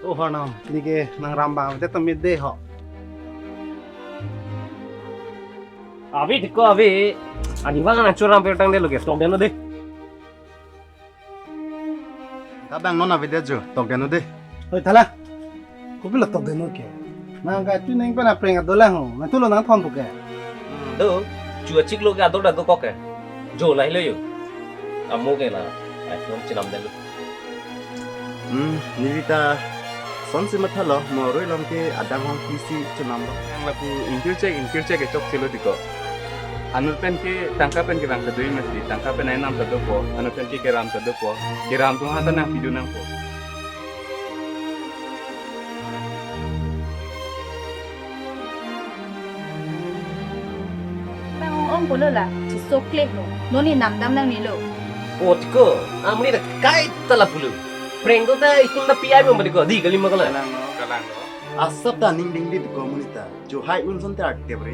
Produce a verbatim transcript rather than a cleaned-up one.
Oh, ho no, nike nang rambang, te tame de ho. Abi tiko abi, ani bang nang churam pe tang de lo ke, stop de no de. Tabang non avedetjo, tokdeno de. Oi, thala. Kopilo tokdeno ke? Nang ka tu neng pen apreng adolang ho. Nang tulo nang thon puke. Hmm, do. Chu achiklo ke ador da dokok ke. Jo lahelo yo. Amo ke la. Ai, non chinam delo. Hmm, neli ta sonsi mathalo, mo roi lom ke adang hong pisi chinam lo. Nang lapu ingkir chek, ingkir chek ke chokchelo tiko. Anut pen ke tangka pen kevang ta do mesti, tangka pen ainam ta dopo, anut pen ke keram ta dopo, keram atum ha ta nangpidun nangpo. Bang ong ong pulo la, chiso klek lo, noni namdam nangnelo. O tiko, amri ta kaita la pulo. Prank do ta itum ta pi ai mo tiko, di kali ma kala. Kalang lo, kalang lo. Asap ta ning ding di tiko monit ta. Jo hai un son ta arte bre.